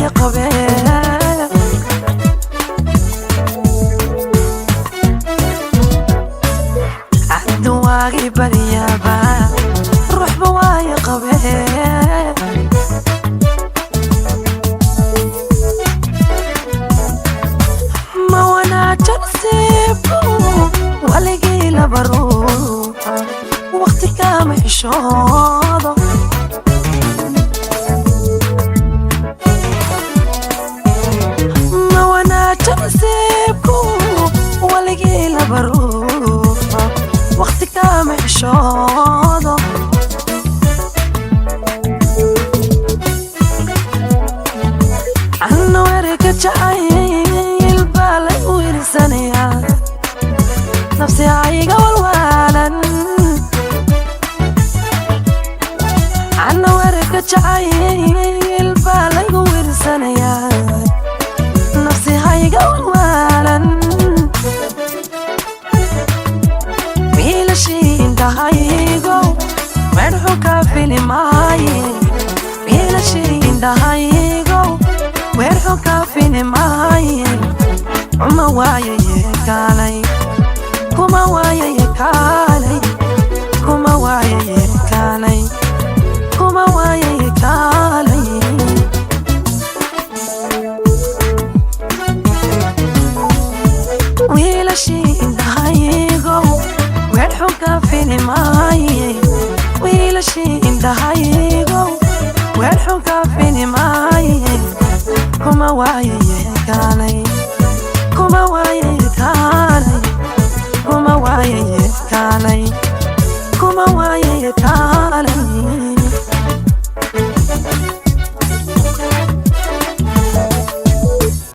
waaye qabee. Adduun waagii baryaba ruuxba waaye qabee. Ma wanaajan nasiibku waligii laba ruuxa waqti kama xishoodo. Ma wanaajan nasiibku waligii laba ruuxa waqti kama xishoodo. Anna werka jacayl baa lagu wiirsanayaa, nafsi hayga walwaalan. Anna werka jacayl baa laygu wiirsanayaa, nafsi hayga walwaalan. Wiilashii indhahaygo weerxu ka fili maaye, wiilashii indhahaygo weerxu ka fili maaye. Kuma waayaye kaalay, kuma waayaye kaalay, kuma waayaye kaalay, kuma waayaye kaalay. Wiilashii indhahaygo weerxu ka fili maaye, wiilashii indhahaygo weerxu ka fili maaye. Kuma waayaye kaalay.